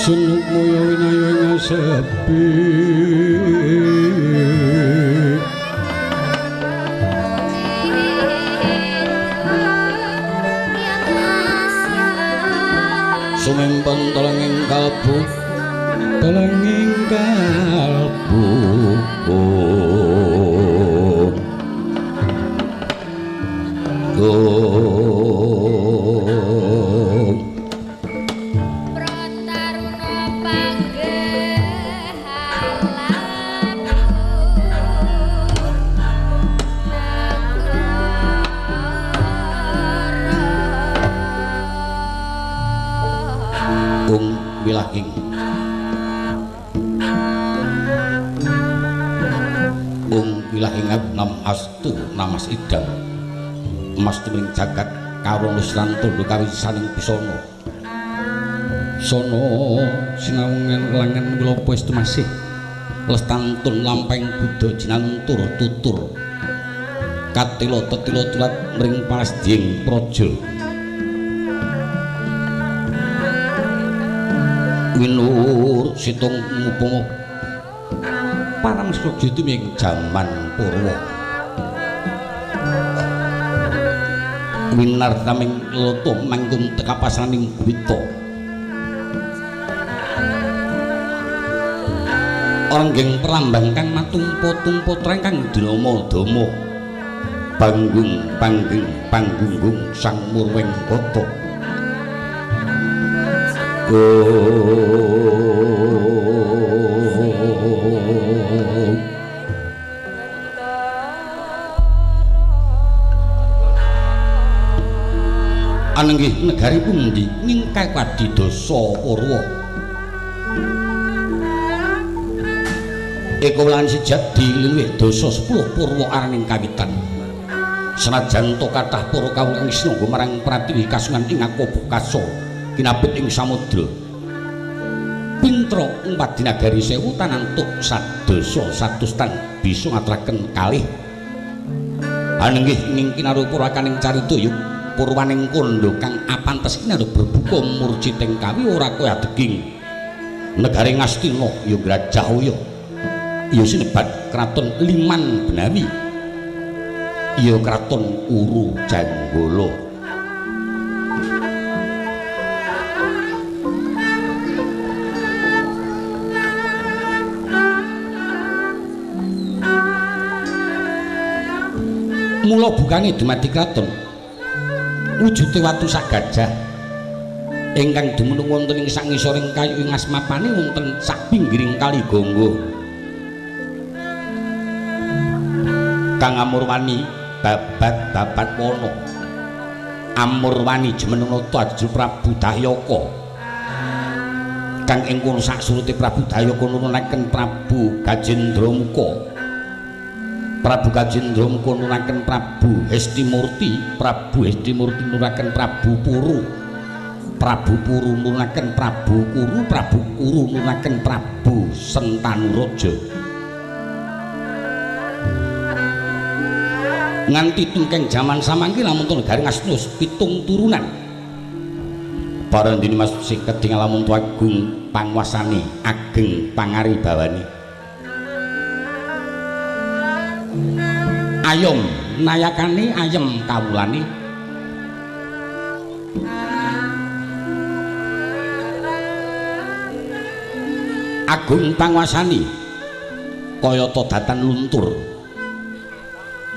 Sunukmaya winaya ing asepi. Sumempen telenging kalbu, telenging kalbu. Astu namas idam mas tumring jagat kawong lusran tundhu kawisaning pisana sono sinawungan langan wilopo estu masih lestantun lampeng buddha jinantur tutur katila tetila tulat mring palasding praja winur situng ngupama parang sraja tuming jaman purwa winartaming loto manggung tekapasaning gwita oranggeng perlambang kang matumpa-tumpa treng kang drama-dama panggung panggeng panggunggung sang murweng kota. Anenggih negari pundi ngingkai padidasa Purwa eka wulan sejati luwih dasa 10 Purwa araning kawitan senajan to kathah para kawula kang sinangga marang pratiwi kasungan ing Akobokasa kinabet ing samudra pintra ngpadi nagari sewu tanantuk sadasa satus tan bisa ngaturaken kalih anenggih ing kinarupa rakaning carita yuk purwaning kandha kang apantes kinaruh berbuka murciting kawi ora kaya deging negari Ngastina ya Grajahaya ya sinebat kraton Liman Benawi ya kraton Uru Janggala. Mula bukane dumadi kraton wujude watu sak gajah ingkang dumunung wonten ing sangisoring kayu ing asmapane wonten sak pinggiring kali Gangga kang amurwani babat-babat wana amurwani jumeneng nata ajur Prabu Dahyaka kang ing kono saksurute Prabu Dahyaka nurunaken Prabu Gajendramuka Prabu Gajendramuka nurunaken Prabu Hestimurti, Prabu Hestimurti nurunaken Prabu Puru, Prabu Puru nurunaken Prabu Kuru, Prabu Kuru nurunaken Prabu Sentanuraja. Nganti tumkeng jaman samangke lamun to negari Ngastina pitung turunan. Para ndini masih ketingal lamun to agung panguasane, ageng pangaribawani. Ayom nayakane ayem kawulane agung panguasani kayata datan luntur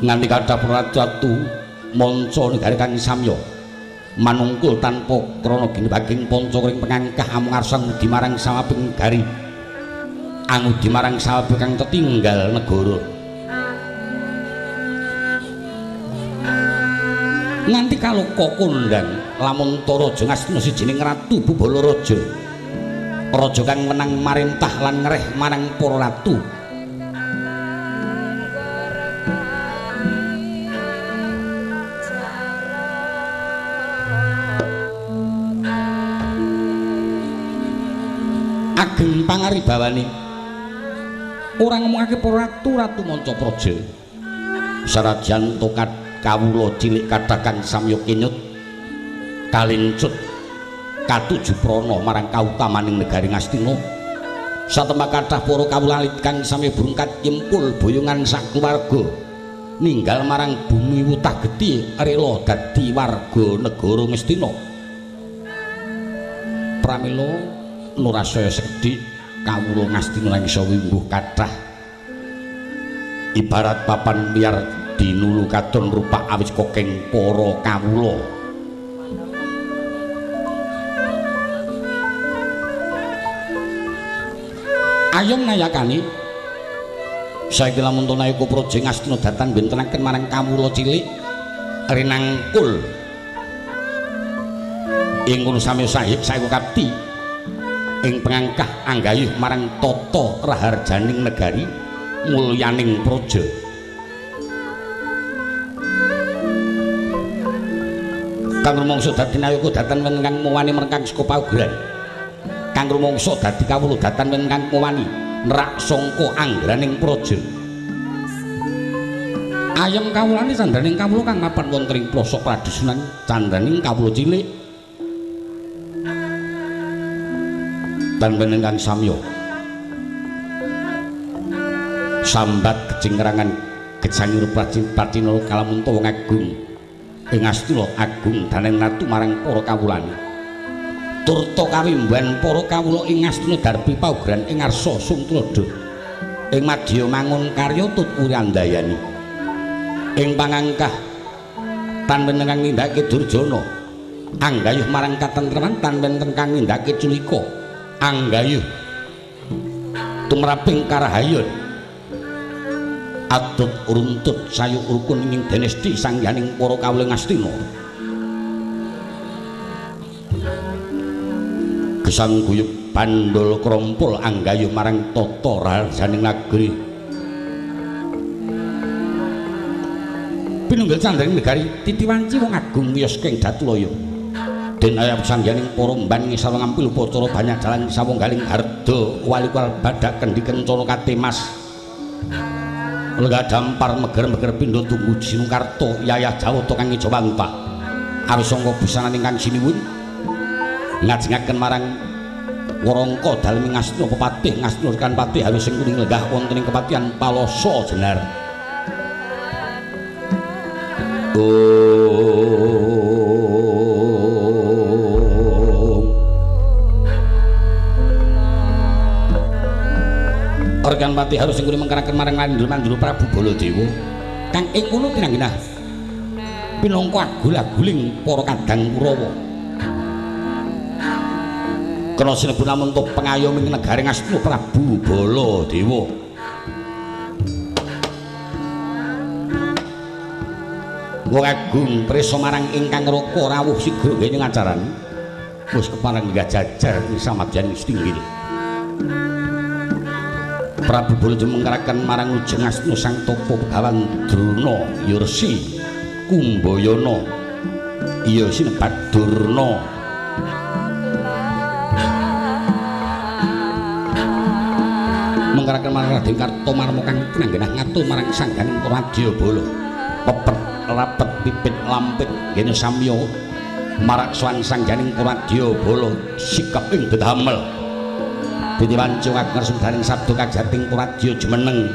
nganti kathah ratu manca negari kang samya manungkul tanpa krana ginebaging panca ring pengangkah amung arsa ngudi marang sawaping negari angudi marang sawaping kang tetinggal negara nganti kaloka kondang lamun ta raja Ngastina sijining ratu Bubala raja raja kang wenang marintah lan ngereh marang para ratu ageng pangaribawani ora ngomongake para ratu ratu manca praja sarajan tokat kawula cilik kathah kang samya kinyut kalincut Katuju prana marang kautamaning negari Ngastina. Satemah kathah para kawula alit kang sami brungkat nyempul boyongan sakeluarga ninggal marang bumi wutah getih rela dadi warga negara Ngastina. Pramila nurasaya sekedhik kawula Ngastina lan isa wimbuh kathah ibarat papan wiyar dinulu katon rupak awis kokeng para kawula. Ayem nayakani saiki lamun to nayaka praja Ngastina datan bentenaken marang kawula cilik rinangkul ing kono sami sahib saeku kapti ing pengangkah anggayuh marang tata raharjaning negari mulyaning praja. Kang rumangsa dadi nayaka datan wonten kang muwani merkang saka paugeran. Kang rumangsa dadi kawula datan wonten kang muwani nerak sangka anggraning praja. Ayem kawulane candraning kawula kang mapan wonten ing plosok pradusunan candraning kawula cilik tan wonten kang samya sambat kecingrangan gejangir pracina kalamunta wong agung ing Ngastina agung danen ratu marang para kawulane turta kawimban para kawula ing Ngastina darbi paugeran ing ngarsa sung tuladha ing madya mangun karya tut wurandayani ing pangangkah tan wonten kang nindakake durjana anggayuh marang katentreman tan wonten kang nindakake culika anggayuh tumraping karahayon adut runtut sayuk rukun ing denesti sangyaning para kawula Ngastina. Gesang guyub bandul krompol anggayuh marang tata raharjaning nagri pinunggil candraning negari titiwanci wong agung wiyos ing Datulaya. Den ayam sangyaning para mban ngisar ngampil upacara banyak jalan sawunggaling harda wali badak kendi kencana katemas lenggah dampar meger-meger pindha tunggu Sinukarta yayah Jawata kang Ijawanta awis sangka busanan ingkang sinuwun ngajengaken marang warangka dalem Ngastina pepatih Ngastina kan patih halus sing kuning lenggah wonten ing kepatihan Palosa jenar. Organ pati harus sing kuwi mengkaraken marang Mandul Prabu Baladewa kang ing kono tinanggenah pinangka agul-aguling para kadang Kurawa. Kena sinebut lamun to pengayoming negari Ngastina Prabu Baladewa. Wong agung prisa marang ingkang raka rawuh sigra ngene ngacarane wis kepareng lenggah jajar ing samadyan setinggil. Prabu Baladewa mengkaraken marang Ujeng Ngastina sang tapa begawan Drona Yursi Kumbayana iya sinebat Durna. Mengkaraken marang Raden Kartomarma kang tinanggenah ngatur marang sangganing Radyabala pepet rapet pipit lampit ngene samya marak sowan sangganing Radyabala sikep ing dedamel. Titiwanci ageng sumdaning sabda kajating Radya jumeneng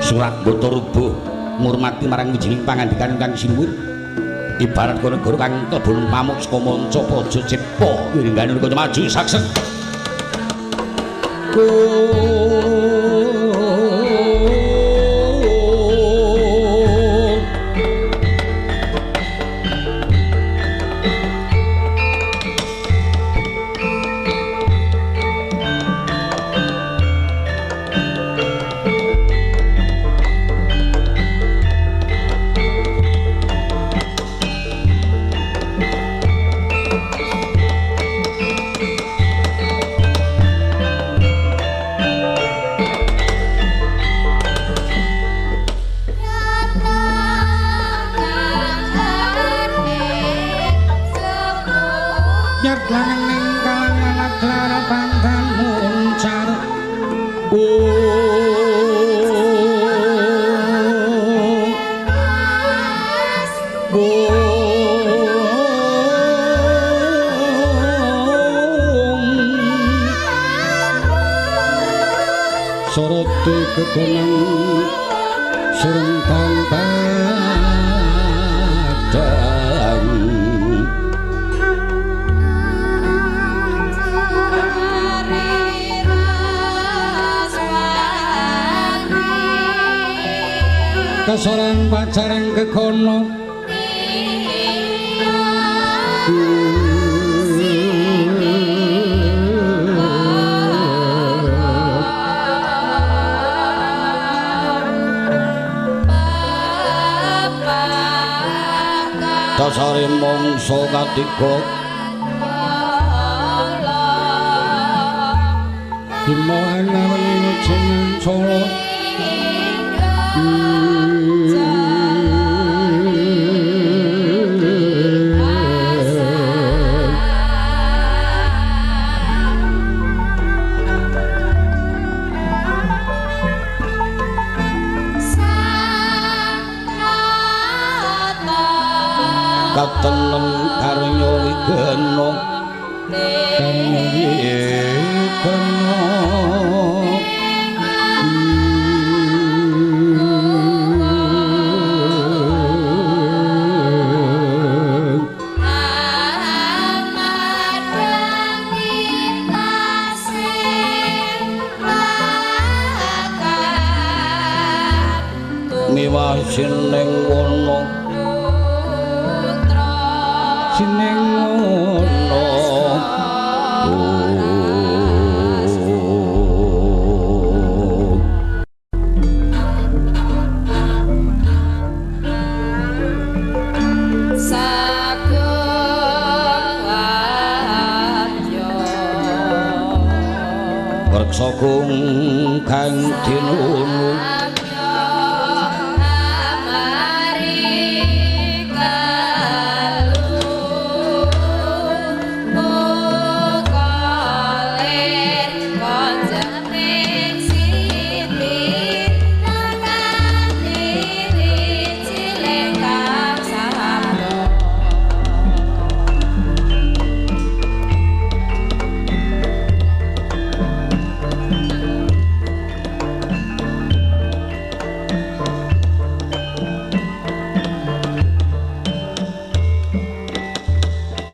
surat bata rubuh ngurmati marang wijining pangandikan kang sinuwun ibarat kono negara kang klebon pamuk saka manca praja Cepa wiringgane maju saksek. Kekonang serentang padang kasoran pacarang kekono dasare mangsa katiga dimana wengi jeneng Solo kateneng karya wigena karya wigena miwah sining wana sining wana sagung wadya Reksa kung kang dinunu.